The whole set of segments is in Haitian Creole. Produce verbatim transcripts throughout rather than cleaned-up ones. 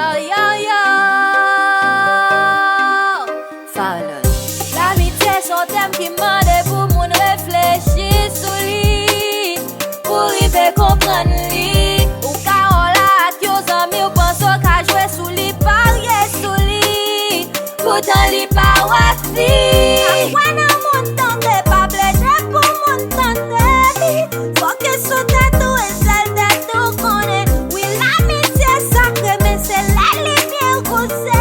Yo, yo, yo! Fire Love. Lamitye se yon tèm ki mande pou moun reflechi sou li, pou rive konprann li. Ou ka wè w la ak yon zanmi w, panse w ka jwe sou li, parye sou li. Poutan li pa wè fi. Pa kwè nan moun tande, pa plede pou moun tande li. Fokis sou tèt ou e sèl tèt ou konnen. Wi, lamitye sakre, men se lè limyè kouze.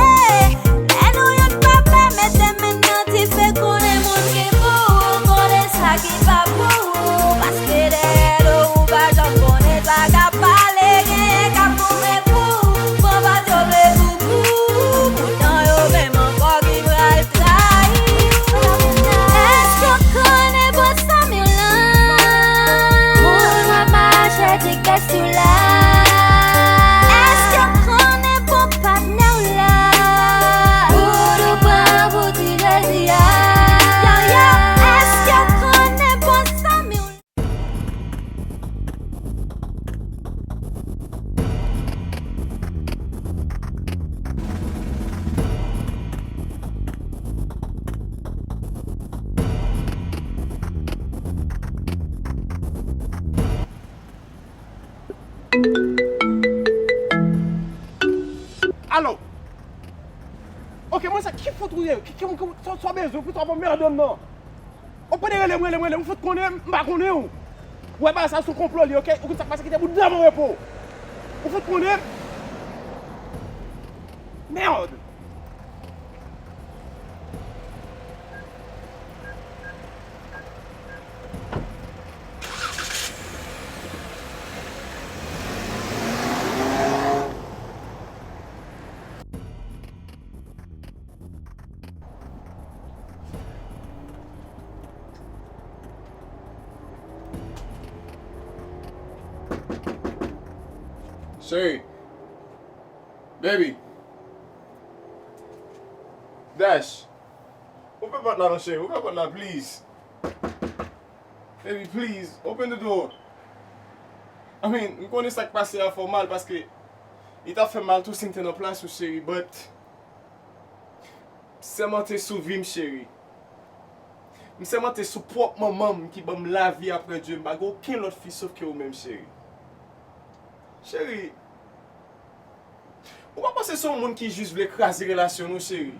Lè nou youn pa pè, mete men nan dife, konnen moun ki pou ou, konnen sa ki pa pou ou. Paske dèyè do ou pa janm konnen sa k ap pale, genyen k ap goumen pou ou. Pran pa t yo vle pou ou, poutan yo menm ankò ki pral trayi w. Èske w konnen bon zanmi w lan? Moun w ap mache di kè sou la. Èske w konnen bon patnè w la? Pou nou pran pou ti Jezi a. Yo, yo, èske w konnen bon zanmi w lan? Alo. Ok, mwen se ki fout ou ye? Ki, ki, ki, sa, sa w bezwen? Poukisa w ap anmède m nan? Ou pa t rele m, rele m, rele m. Ou fout konnen m pa konnen w. Ou wè bagay sa sou konplo li, ok? Ou konn sa k pase, kite bout dan m an repo. Ou fout konnen m. Merde! Cheri. Baby. Dash. Ouvè pòt la non, cheri. Ouvè pòt la, please. Baby, please, open the door. I mean, m konnen sa k pase a fè w mal paske li t ap fè m mal tou si m te nan plas ou, cheri, but m sèmante sou vi m, cheri. M sèmante sou pwòp manman m ki ban m lavi aprè Dye, m pa gen okenn lòt fi sof ke ou menm, cheri. Cheri, ou pa panse se yon moun ki jis vle kraze relasyon nou, cheri?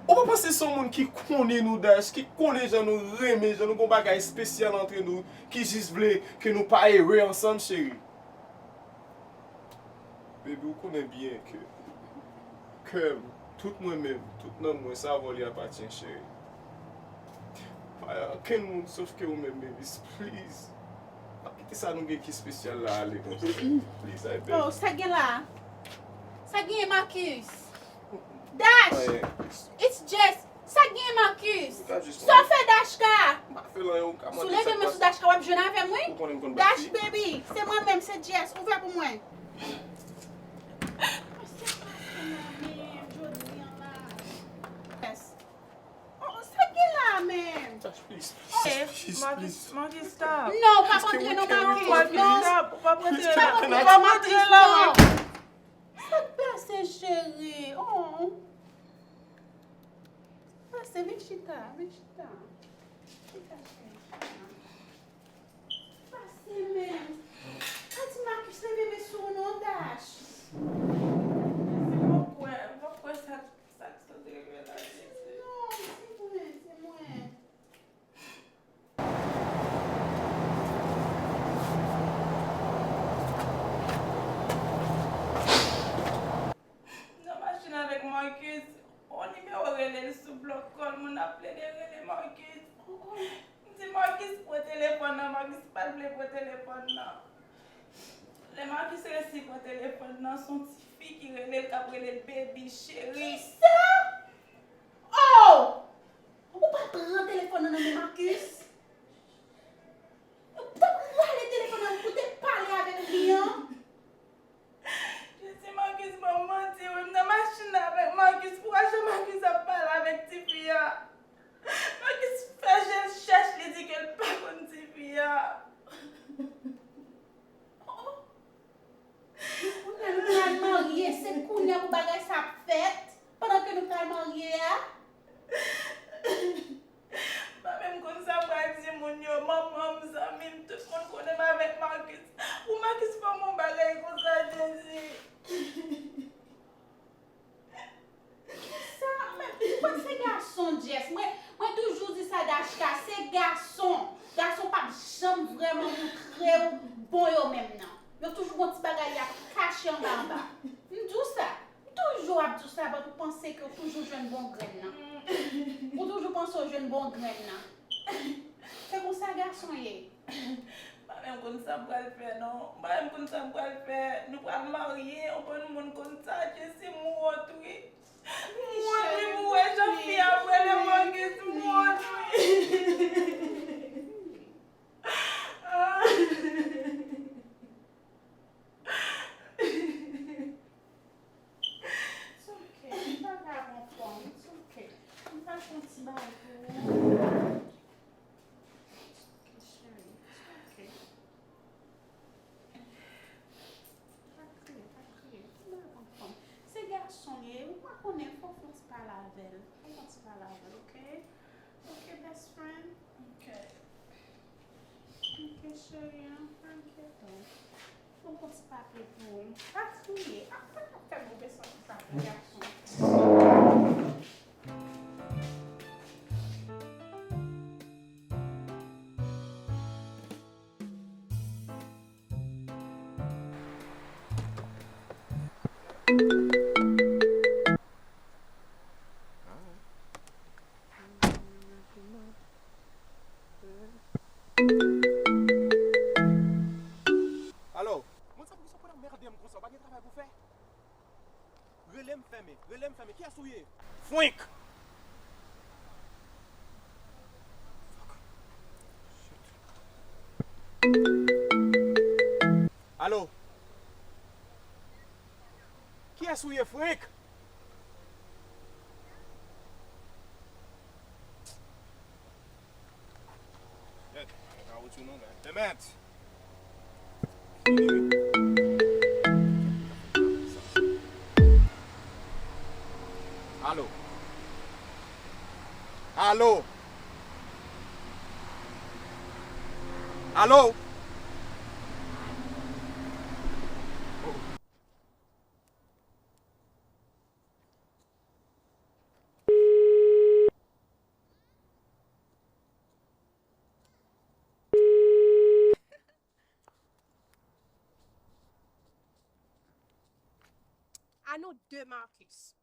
Ou pa panse se yon moun ki konnen nou, Dash, ki konnen jan nou renmen, jan nou gon bagay espesyal antre nou, ki jis vle ke nou pa ere ansanm, cheri? Baby, ou konnen byen ke kè m, tout mwen menm, tout nanm mwen, se avè w li apatyen, cheri. Pa gen okenn moun sof ke ou menm, baby, please. Pa kite sa nou gen ki espesyal la ale konsa. Please, I beg. Oh, sa gen la? Sa gen, Marcus? Dash! It's Jess! Sa gen, Marcus? Sa w fè Dashka? M pa fè l anyen, ou ka mande sa k pase. Si w leve men sou Dashka, w ap jwenn avè m, wi. Ou konnen m konn bat fi. Dash baby, se mwen menm, se Jess. Ouvè pou mwen. Sa k pase la menm jodi a la? Yes. Oh, sa k gen la menm? Dash, please, please, please, please. Marcus, Marcus, stop. Non, w p ap antre non, Marcus, non. Stop, w p ap antre la. W p ap antre la, Marcus. Sa k pase, cheri? Oh. Pase, vin chita, vin chita. Chita, cheri, chita. Pase menm. Pa di Marcus leve men sou ou non, Dash. Jezi, m p ap kwè, m p ap kwè sa, sa k sot rive la, Jezi. Non, se mwen, se mwen. Nan machin avèk Marcus, yon nimewo rele l sou blòk kòl, moun ap plede rele Marcus. M di Marcus pran telefòn nan, Marcus pa t vle pran telefòn nan. Lè Marcus resi pran telefòn nan, se yon tifi ki rele l, k ap rele l baby, cheri. Kisa? Oh! Ou pa pran telefòn nan nan men Marcus? Ou t ap rale telefòn nan pou te pale avèk li an? Jezi, Marcus ban m manti, wi. M nan machin nan avèk Marcus. Pou ajan Marcus ap pale avèk tifi a. Marcus fè je l chèch, li di ke l pa konn tifi a. Oh, oh. Kounye a nou pral marye, se M di w sa. M toujou ap di w sa, but ou panse ke w toujou jwenn bon grenn nan. Ou toujou panse w jwenn bon grenn nan. Se konsa gason ye. M pa menm konn sa m pral fè, non. M pa menm konn sa m pral fè. Nou pral marye, yon bann moun konn sa, Jesi, m wont, wi. M wont, wi, m wè jan fi a ap rele Marcus, m wont, wi. It's okay. M pa ka pran fòm. It's okay. M pa fè yon ti bagay pou ou. It's okay, cheri. It's okay. Pa kriye, pa kriye. M pa pran fòm. Se gason ye, ou pa konnen, fò w fè yon ti pale avè l. Fò w fè yon ti pale avè l, ok? Ok, best friend? Ok. Ok, cheri, an, pa enkyete w. Bon, bon, se pa pye pou ou. Pa kriye. A, pa fè move santi sa pou gason. Alo? Moun sa poukisa w konn anmède m konsa, w pa gen travay pou fè? Rele m fèmen, rele m fèmen. Kiyès ou ye? Fwenk! Alo? Kiyès ou ye, Fwenk? Demet! Alo? Alo? Alo? À nous deux, Marcus.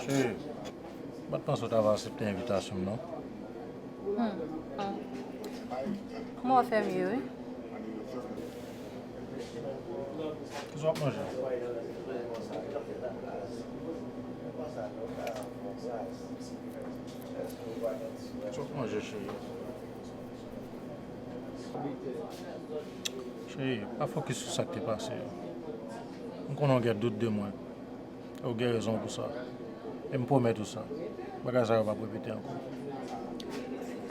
Cheri, m pa t panse w ta va aksepte envitasyon m, non. Hmm. Kòman w fè m ye, wi? Kisa w ap manje? Kisa w ap manje, cheri? Cheri, pa fokis sou sa k te pase yo. M konnen w gen dout de mwen. E w gen rezon pou sa. E m pwomèt ou sa. Bagay sa yo p ap repete ankò.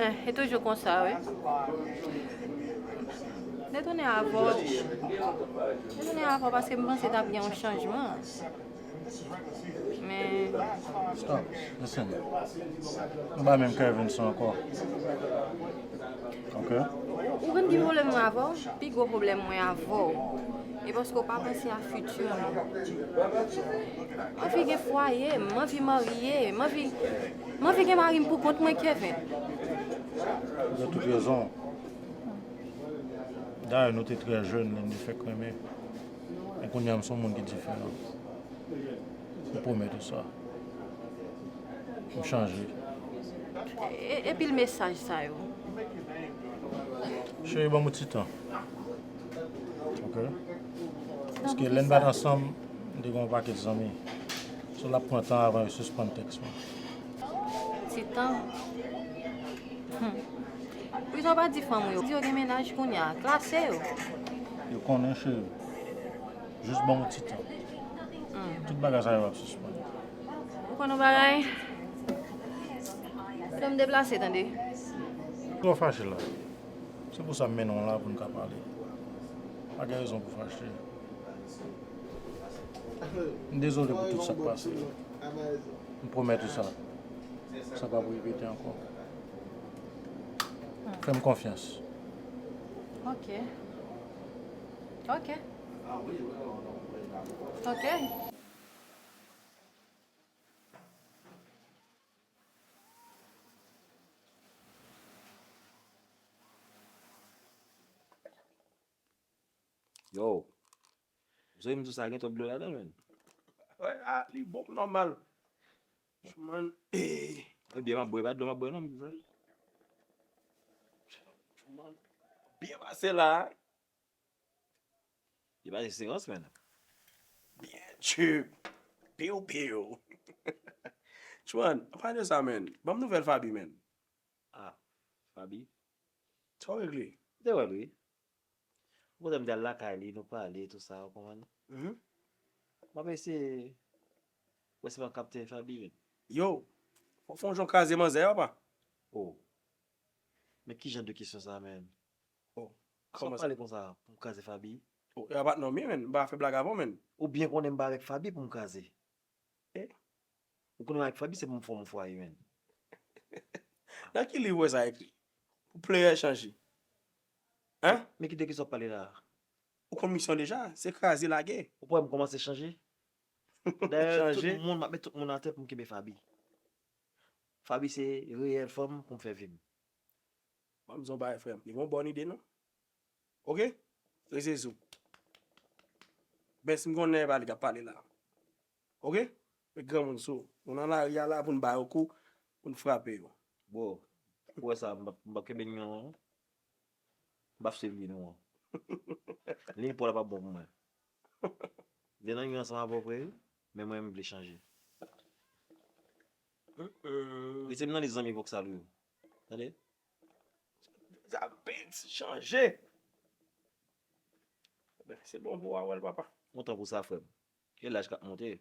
Eh, e toujou konsa, wi. Detounen avè w. Detounen avè w paske m panse t ap gen yon chanjman. Men. Stop. Listen. Nou pa menm Kevin sa ankò. Ok? Ou konn ki pwoblèm mwen avè w? Pi gwo pwoblèm mwen avè w, e paske w pa panse a fiti nou. M anvi gen fwaye, m anvi marye, m anvi, m anvi gen mari m pou kont mwen, Kevin. Ou gen tout rezon. Dayè, nou te trè jèn lè n te fèk renmen. Men kounye a, m se yon moun ki diferan. M pwomèt ou sa. M chanje. E, epi l mesaj sa yo. Cheri, ban m yon ti tan. Ok? Paske lè n pa t ansanm, m te gen yon pakèt zanmi. So, l ap pran tan avan yo sispann tèks mwen. Ti tan? Hmm. Poukisa w pa di fanm ou yo? Di yo gen mennaj kounye a. Klase yo. Yo konnen, cheri. Jis ban m yon ti tan. Hmm. Tout bagay sa yo ap sispann. Ou konn yon bagay? Fè m deplase, tande. Twò fache la. Se pou sa m mennen w la pou n ka pale. Pa gen rezon pou fache. M dezole pou tout sa k pase. M pwomèt ou sa. Sa p ap repete ankò. Fè m konfyans. Ok. Ok. Ok. Yo. Ou sezi m di w sa gen twòp dlo ladan l, menn. Wè, a, li bon nòmal. Chouman, eh. E byen m ap bwè, pa dlo m ap bwè non, m di sa. Chouman, byen pase la. Li pase silans, menn. Byen tchup. Piw, piw. Chouman, anpalan de sa, menn, ban m nouvèl Faby, menn. Ah, Faby. Sa w regle? Ou te wè l, wi. Ou konnen m te al lakay li, nou pale, tou sa, ou konprann? Mhm. M ap eseye wè si m ap kapte Faby, menn. Yo, fò w fè yon jan kraze manzè, papa. Oh. Men ki jan de kesyon sa, menn? Oh, sa w kòman sa? Pale konsa pou m kraze Faby? Oh, e pa t nòmal, menn. M pa fè blag avè w, menn. Ou byen konnen m pa avèk Faby pou m kraze. Eh? Ou konnen avèk Faby se pou m fòme yon fwaye, menn. Nan ki liv ou wè sa ekri? Pou player chanje. Hein? Men ki de ki sa w ap pale la a? Ou konn misyon deja, se kraze lage. Ou pa wè m kòmanse chanje? Dayè, tout moun, m ap met tout moun atè pou m kenbe Faby. Faby se reyèl fanm pou m fè vi m. Ban m di w yon bagay, frè m. Li gon bòn ide, non? Ok? Rete sou. Bèl si m gon nèg pa li k ap pale la. Ok? Met granmoun sou. Nou nan lari a la pou n ba yo kou, pou n frape yo. Bro, ou wè sa, m p ap, m p ap kenbe nyon an. M p ap swiv li non. Liy pou la p ap bon pou mwen. Li nan nyon ansanm avè w vre, wi, men mwen m vle chanje. Rete m nan lis zanmi Voksal ou yo. Tande? Sa bèl chanje. Ebyen, se bon pou w a wè l, papa. Kontan pou sa, frè m. E laj k ap monte.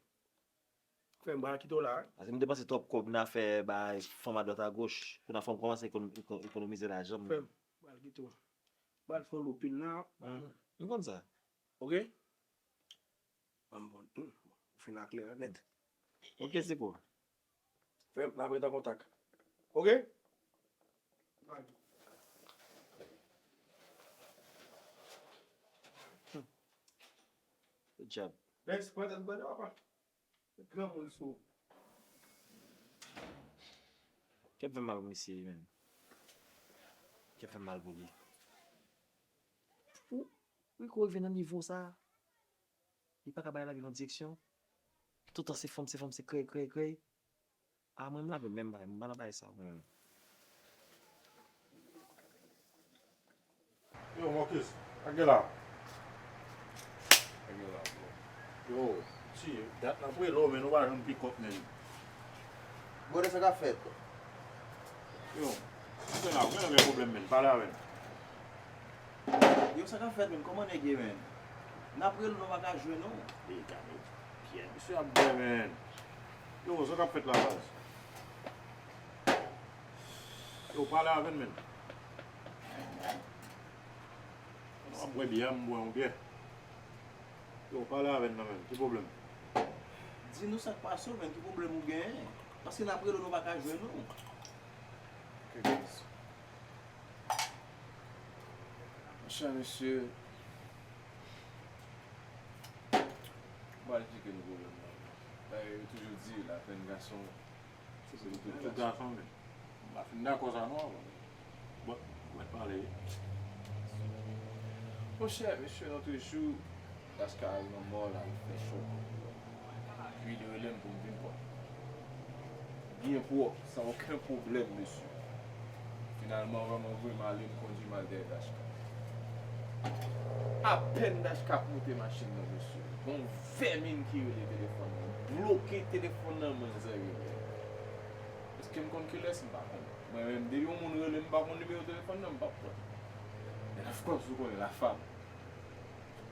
Frè m, m pral kite w la, wi. Paske m depanse twòp kòb nan afè bay fanm adwat agoch. Kounye a fò m kòmanse ekono-, eko-, ekonomize lajan m. Frè m, m pral kite w. M pral fè yon lopin la. M konn sa. Ok? Ban m bon, hmm, ou fin aklere nèt. Ok, Seko. Frè m, n ap ret an kontak. Ok? Good job. Next, pran tèt, papa. Granmoun sou. Kè m fè mal pou misye, menn. Kè m fè mal pou li. Pou Rico rive nan nivo sa, li pa ka bay lavi l yon direksyon. Toutan se fanm, se fanm, se krèy, krèy, krèy. A, mwen, m lave menm bagay, m pa nan bagay sa, mwen menm. Yo, Marcus, sa k gen la? Sa k gen la, bro? Yo, ti, dat n ap rele w, men nou pa jwenn pikòp, men. Brother, sa k ap fèt? Yo, se la, ou genlè gen pwoblèm, men. Pale avè m. Yo, sa k ap fèt, men? Kòman nèg ye, men? N ap rele w, nou pa ka jwenn ou. Ey, gade pyè misye ap bwè, men. Yo, sa k ap fèt la, baz? Yo, pale avè n, men. W ap bwè byè, m bwè yon byè. Yo, pale avè n nan, men. Ki pwoblèm? Di nou sa k pase w, men. Ki pwoblèm ou genyen? Paske n ap rele w, nou pa ka jwenn ou. Ke Kris. Monchè, mesye, m pa eksplike nou pwoblèm nan. Dayè, yo toujou di, lapèn gason, se pou tout gason, men m pa fin dakò sa non, avan. Bon, ou mèt pale wi. Monchè, mesye, lòt jou, Pascal nan mò la, li fè chòk. Epi li rele m pou m vin pran. Byen pwòp, san okenn pwoblèm, mesye. Fin Finalman, vrèman vre, m ale, m kondui, m al dèyè Dachka. Apèn Dachka ap moute machin nan, mesye, gon vèmin ki rele telefòn nan, bloke telefòn nan, mwen zanmi mwen. Èske m konn kilès? M pa konn. Mwen menm, depi yon moun rele m, m pa konn nimewo telefòn nan, m p ap pran. And of course, ou konnen, la femme.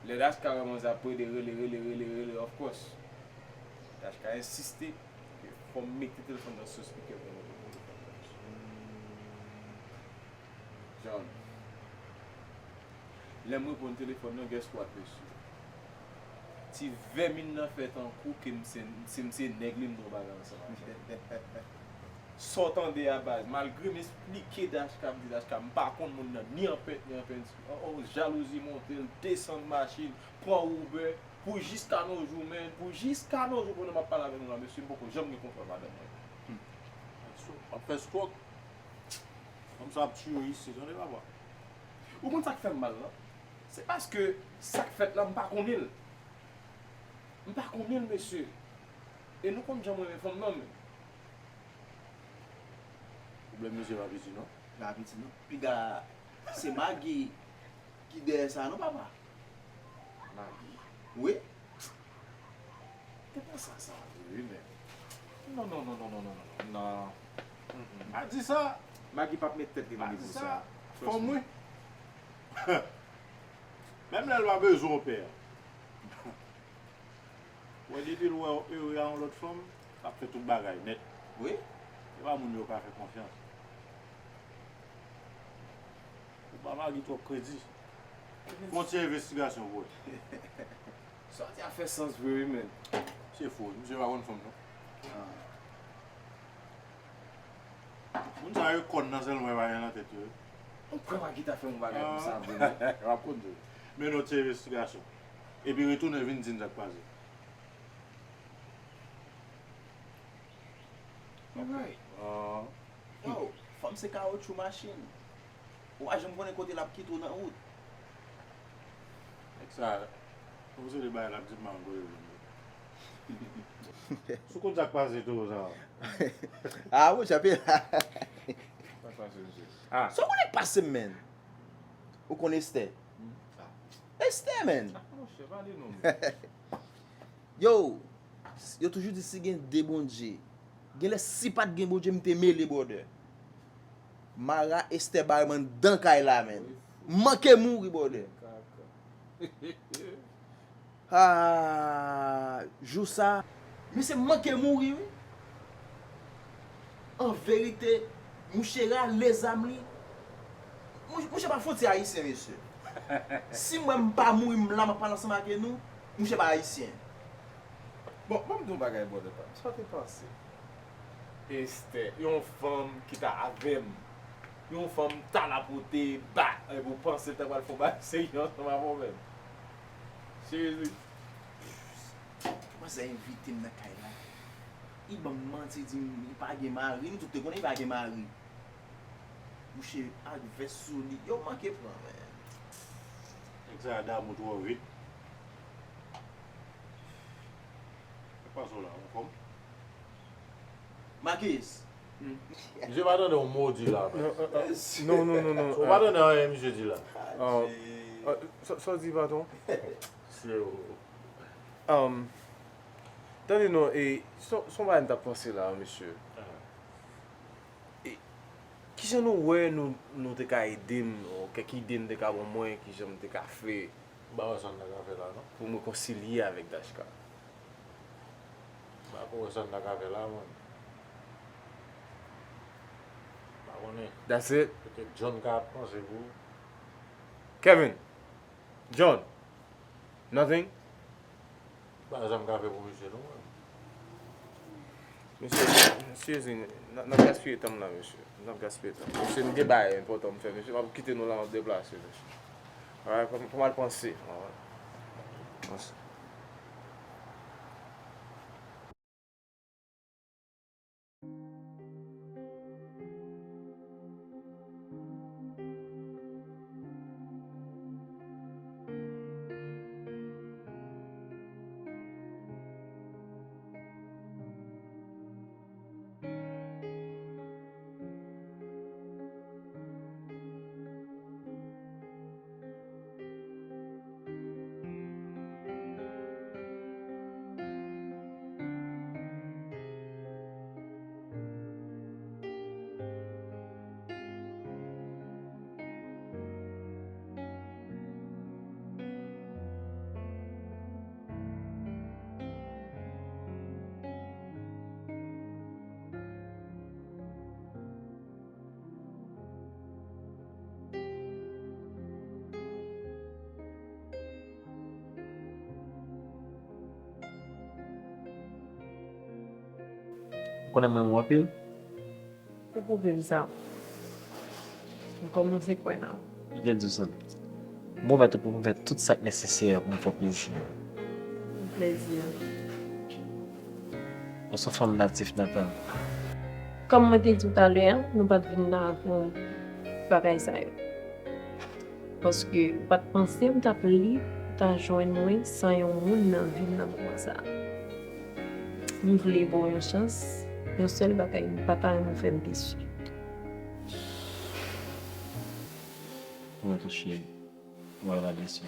Lè Dachka wè manzè ap plede rele, rele, rele, rele, of course, Dachka ensiste ke fò m mete telefòn nan sou spikè pou mwen reponn telefòn nan. John, lè m reponn telefòn nan, guess what, mesye? Ti vèmin nan fè tankou ke m se, si m se nèg li, m gen yon bagay ansanm avè l. Sa w tande a, baz? Malgre m esplike Dachka, m di Dachka, m pa konn moun nan, ni an pent, ni an penti. Oh, oh, jalouzi monte, l desann machin, pran Uber, pou jiska no jou, man, pou jiska no jou, pandan m ap pale avè nou la, mesye, m poko janm gen kontwòl madanm mwen. Hmm. W ap fè stroke? Fanm sa ap tiye w isi, tande, papa. Ou konn sa k fè m mal lan? Se paske sa k fèt la, m pa konnen l. M pa konnen l, mesye. E nou konn jan m renmen fanm nan, men. Pwoblèm misye pa piti, non. Pa piti, non. Piga, se Magi ki dèyè sa, non, papa? Magi? Wi. Te panse a sa vre, wi, men. Non, non, non, non, non, non, non, non. Mm, mm. Pa di sa. Magi p ap met tèt li nan nivo sa. Pa di sa. Trust me. Fanm, wi. Menm lè l pa bezwen w pè. Wè, depi l wè w ere a yon lòt fanm, l ap fè tout bagay nèt. Wi. Se pa moun yo ka fè konfyans. Ou ba Magi twòp kredi. Fè yon ti envestigasyon pou wè. Sa w di a fè sans vre, wi, men. Se fo, misye pa konn fanm, non. Ah. Moun sa yo konn nan sèlman, yo pa gen nan tèt yo. Ou kwè Magi ta fè yon bagay konsa vre, men? W ap konn tou. Mennen yon ti envestigasyon. Epi retounen vin di n sa k pase. Alright. Ah. Yo, fanm se kawotchou machin. Ou pa janm konnen kote l ap kite w nan wout. Nèg sa, yon seri de bagay l ap di m pa antre yo vin. Si w konn sa k pase tou, sa. Ah, bon, chape la. Sa k pase, mesye? Ah. Sa w konnen k pase m, man? Ou konn Estè? Hmm? Ah. Estè, man. Ah, monchè, pale non, men. Yo, yo toujou di si gen de Bondye, genlè si pa t gen Bondye, m te mele, brother. Mara Estè bay m anndan kay la, man. M manke mouri, brother. Ah, jou sa, mesye, m manke mouri, wi. An verite, mouche rale zam li. Mou-, mouche pa fon ti ayisyen, mesye. Si m wè m pa mouri, m la, m ap pale ansanm ak nou, mouche pa ayisyen. Bon, ban m di w yon bagay, brother pa m. Sa w te panse? Estè, yon fanm ki ta avè m. Yon fanm ta la pote ba, epi w panse l ta pral fè yon bagay serye ansanm avè w menm. Seriously. Manzè envite m nan kay la. Li ban m manti, di m li pa gen mari. Nou tout te konnen li pa gen mari. Mouche ak vès sou li. Yo manke pran, men. Nèg sa a damou twò vit. Sa k pase w la, anfòm? Makis. Misye pa tande yon mo w di la, man. Non, non, non, non. Ou pa tande anyen misye di la. Ah, ah, sa, sa w di, patwon? Mesye, o. Um, tande non, e, se, se yon bagay m t ap panse la, mesye. Ah. E, kijan nou wè nou, nou te ka ede m, ou kèk ide nou te ka ban mwen, kijan m te ka fè? M pa wè sa n ta ka fè la, non. Pou m rekonsilye avèk Dachka. M pa ko wè sa n ta ka fè la, man. M pa konnen. That's it. Petèt John ka ap panse pou ou. Kevin! John! Nothing? M pa wè sa m ka fè pou misye, non, man. Mesye, seriously, n ap, n ap gaspiye tan m la, mesye. N ap gaspiye tan. Mesye, m gen bagay enpòtan m fè, mesye. M ap kite nou la, m ap deplase, mesye. Alright, pou m, pou m al panse. Alright. Panse. Konnen m renmen w anpil. Se pwoblèm sa. M kòmanse kwè nan ou. Kite di w sa. M pwomèt ou pou m fè tout sa k nesesè pou m fè w plezi. Plezi. Ou se yon fanm natif natal. Kòm mwen te di w talè a, nou pa t vin la pou bagay sa yo. Paske ou pa t panse m t ap lib pou ta jwenn mwen san yon moun nan vi m nan moman sa a. M vle ba w yon chans, yon sèl bagay, m pa ta renmen w fè m desi. Mwen tou cheri, mwen la desi.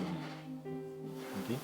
Ok?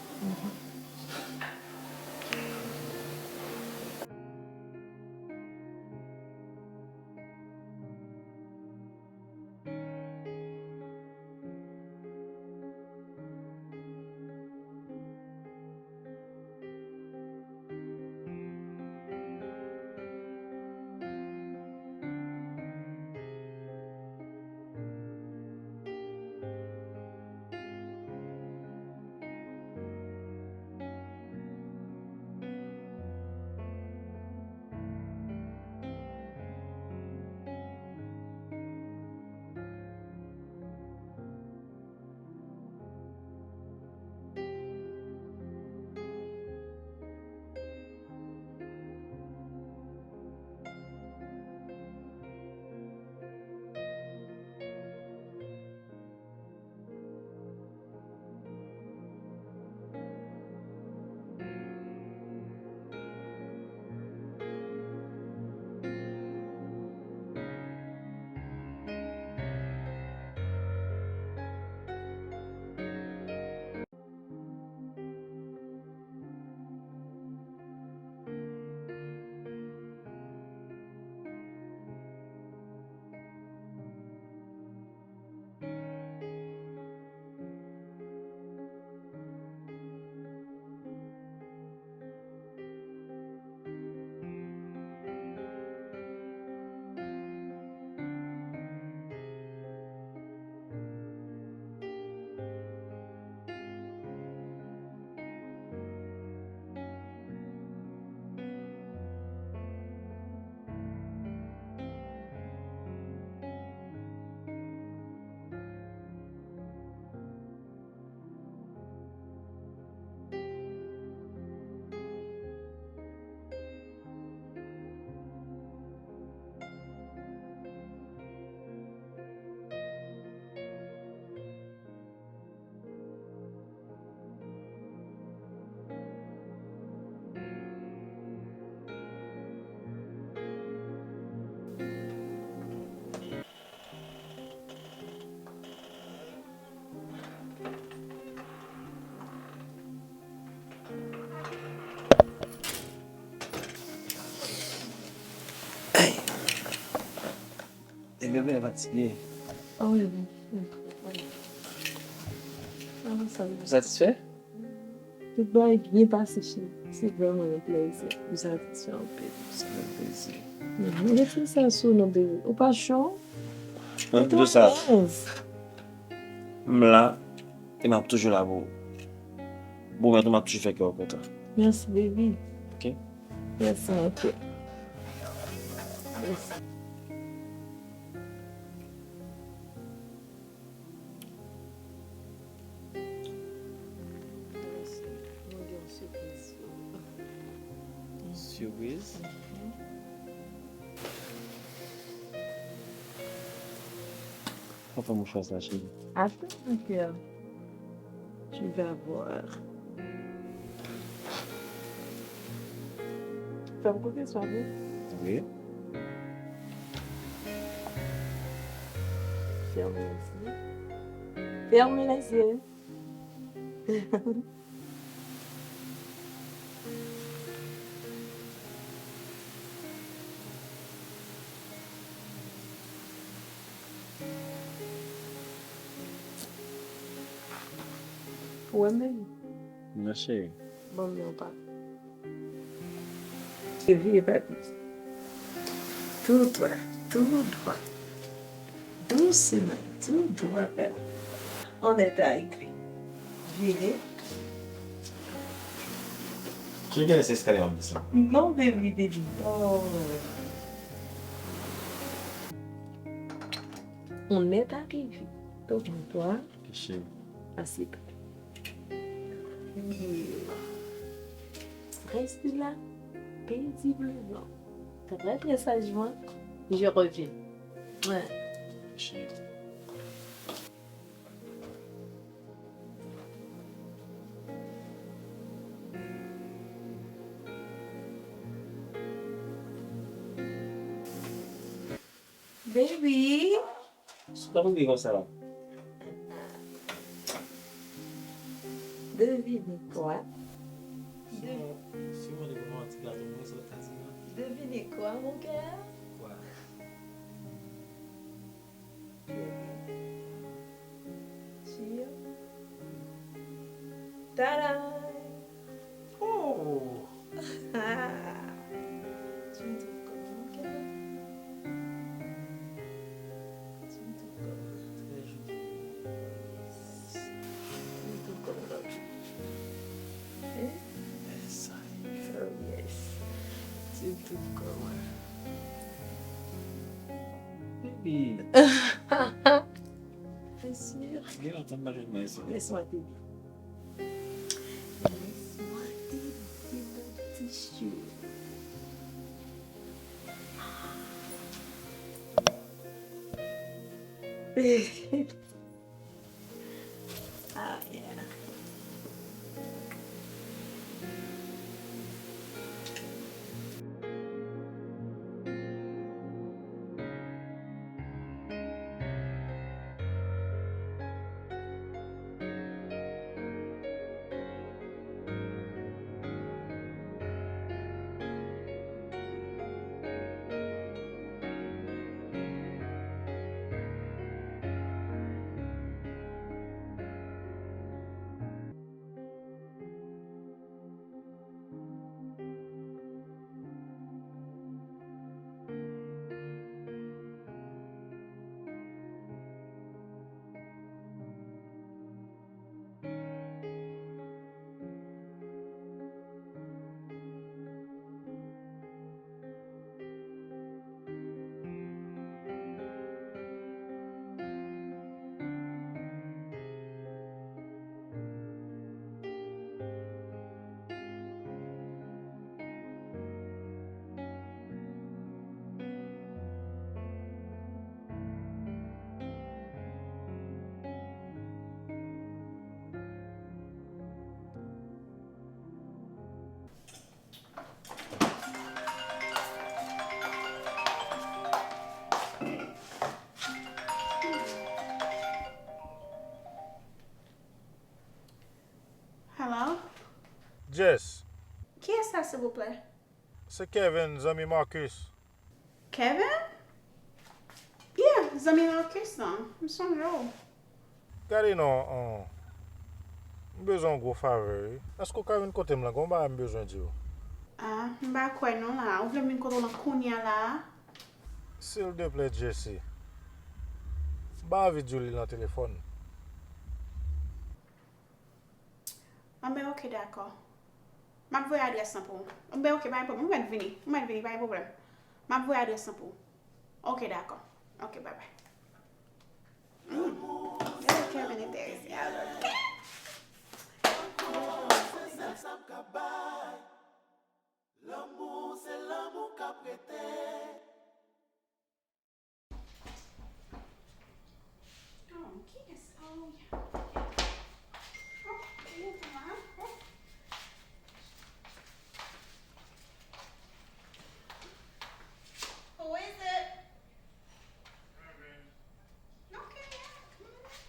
Ebyen, byen fatige. O wi, wi. Ou satisfè? Tout bagay byen pase, cheri. Se vrèman yon plezi. M satisfè anpil. Se yon plezi. Mhm. Retire sa sou nou, baby. Ou pa cho? Mwen, m di sa. M la, e m ap toujou la pou ou. Bon, mwen tou, m ap toujou fè kè w kontan. Mèsi, baby. Ok? Mèsi anpil. Mèsi. Mwen gen yon sipriz pou ou. Sipriz? Mhm. Papa, mon frè sa, cheri. Attends, mon cœur. Tu vas voir. Fè m koute swa, wi. Wi. Ferme les yeux. Ferme les yeux. Ou renmen li? Non, cheri. Ban m yon pa. Vire pa pi. Tout droit, tout droit. Doucement, tout droit. On est arrivé. Vire. Ki gen se eskalye w ap desann? Non, baby, baby. Oh. On est arrivé. Devant toi. Ok, chérie. Assieds-toi. Reste là, paisiblement. Très, très sagement. Je reviens. Ouais. Ok, chérie. Baby. Sa w ap ri konsa la? Devine quoi? Si mwen, si mwen te konn yon ti gato mwen, sa w ta di mwen? Devine quoi, mon cœur? Kwa? Tada! Oh! Tu me trouves comment, mon cœur? Tu me trouves comment? Très jolie. Yes. Tu me trouves comment, baby? Hein? Yes, I. Oh, yes. Tu me trouves comment? Baby. Bien sûr. Gen lontan m pa jwenn mwen isit. Laisse-moi te dire. Laisse-moi te dire, mon ti chou. Ah, yeah. Hello? Jess. Kiyès sa, silvouplè? Se Kevin, zanmi Marcus. Kevin? Yeah, zanmi Marcus lan. M sonje w. Gade non, an, m bezwen yon gwo favè, wi. Èske w ka vin kote m la? Gen yon bagay m bezwen di w. Ah, m pa kwè non la. Ou vle m vin kote w lan kounye a la a? Sildeplè, Jesse. M pa anvi di w li lan telefòn. Anben, oke, dakò. M ap voye adrès lan pou ou. Anben, oke, pa gen pwoblèm. Ou mèt vini. Ou mèt vini, pa gen pwoblèm. M ap voye adrès lan pou ou. Oke, dakò. Oke, babay. Hmm. Yo, Kevin enterese avè m. Lanmou, se lanmou k ap rete. Oh, kiyès? Oh, yeah. Oh, you come on. Oh. Who is it? Okay, yeah, come on in.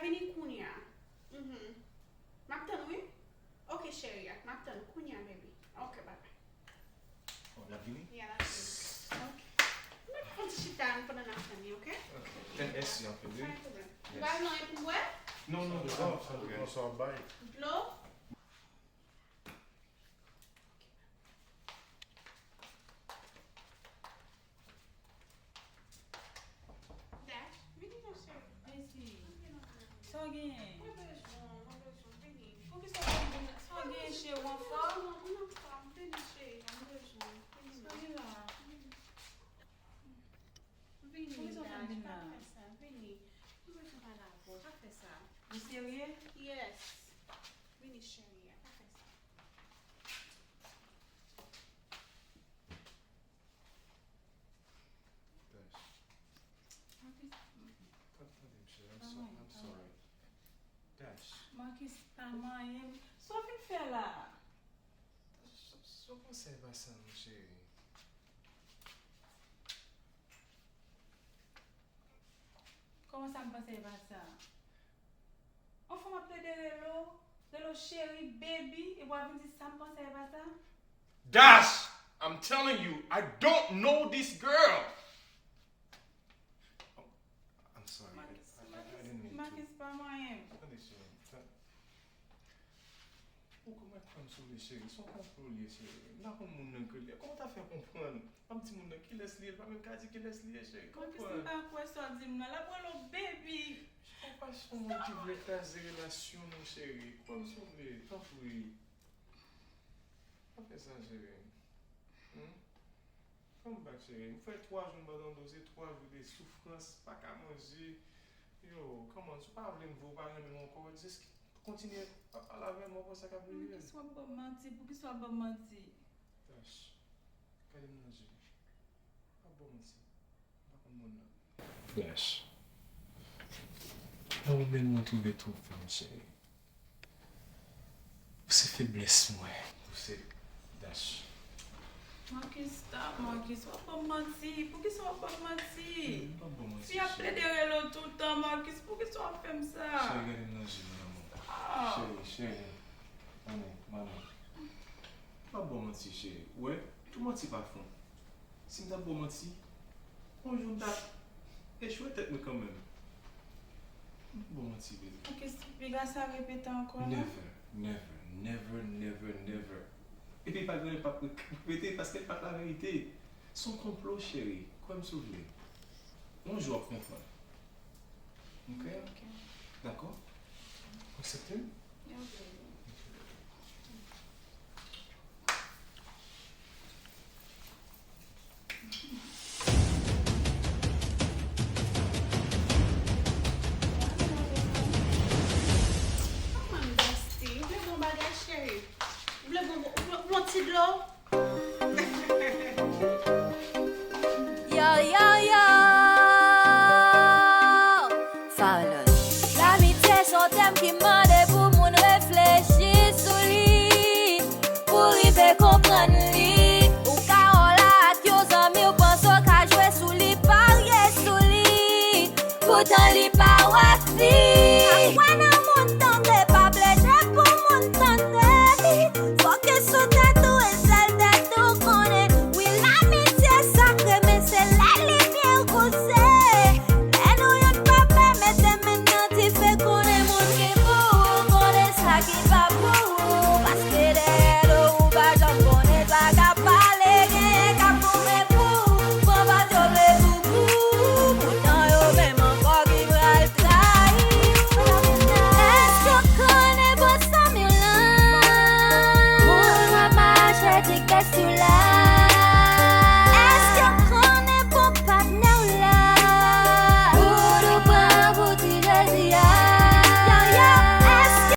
Vini kounye a. Mhm. M ap tann, wi. Ok, cheri, m ap tann ou kounye a, baby. Ok, bye bye. Oh, l ap vini? Yeah, l ap vini. Ok. Mwen fè yon ti chita pandan n ap tann li, ok? Ok. Mèsi anpil, wi. Pa gen pwoblèm. Ou ba m yon pou m bwè? Non, non, non, non, sa w bay. Dlo? Dash, vini non, cheri. Mèsi. Sa w genyen? Mwen bezwen w, mwen bezwen w, vini. Poukisa w pa vin? Sa w genyen, cheri, w anfòm? Mwen anfòm, vini, cheri, mwen bezwen w, vini. Sa w gen la? Vini. Vini, Dash, pa fè sa, vini. Mwen bezwen pale avè w, pa fè sa. Ou serye? Yes. Vini, cheri, pa fè sa. Dash. Marcus, tande, tande m, cheri. I'm so, I'm sorry. Dash. Marcus, pa manyen m. Sa w vin fè la? Dash, sa w panse pa sa, mon cheri? Kòman sa m panse pa sa? Yon fanm ap plede rele w, rele w cheri, baby, epi w ap vin di sa m panse pa sa? Dash! I'm telling you, I don't know this girl! Oh, I'm sorry. I, I, I didn't mean to. Marcus, pa manyen m. Tande, cheri. Ou konprann kwè m sou li, cheri. Se yon konplo li ye, cheri. M pa konn moun nan ki l ye. Kòman w ta fè konprann? M ap di moun nan kilès li ye, li pa menm ka di kilès li ye, cheri. Konprann. Marcus, m pa kwè sa w di m nan. L ap rele w baby. Ou pa se yon moun ki vle kraze relasyon nou, cheri. Kwè m si w vle, tanpri. Pa fè sa, cheri. Hmm? Come back, cheri. M fè twa jou m pandan do, se twa jou de soufrans, pa ka manje. Yo, kòman, si w pa vle m vre, w pa renmen m ankò, just kontinye ap pale avè m, w ap wè sa k ap rive. Poukisa w ap ban m manti? Poukisa w ap ban m manti? Dash, gade m nan je. M ap ban w manti. M pa konn moun nan. Dash. Nan moman mwen twouve twòp fanm, cheri. Ou se feblès mwen. Ou se Dash. Marcus, stop, Marcus. W ap ban m manti. Poukisa w ap ban m manti? M p ap ba w manti, cheri. Fi ap plede rele w tout tan, Marcus. Poukisa w ap fè m sa? Cheri, gade m nan je, mon amour. Stop. Cheri, cheri. Mami, mami. M p ap ba w manti, cheri. Ou wè, tout manti pa fon. Si m t ap ba w manti, yon jou m t ap echwe tèt mwen kanmenm. M p ap ba w manti, baby. Poukisa piga sa repete ankò, non? Never, never, never, never, never. Epi pa gen anyen m p ap repete paske l pa t laverite. Se yon konplo, cheri. Kwè m si w vle. Yon jou w ap konprann. Ok? Ok. Dakò? Ou aksepte l? Ok. Kòman, Dusty? Ou vle bon bagay, cheri? Ou vle bon, ou vle, ou vle yon ti dlo? Yo, yo, yo. Fallon. Lamitye se yon tèm ki mande pou moun reflechi sou li, pou rive konprann li. Ou ka wè w la ak yon zanmi w, panse w ka jwe sou li, parye sou li. Poutan li pa wè fi.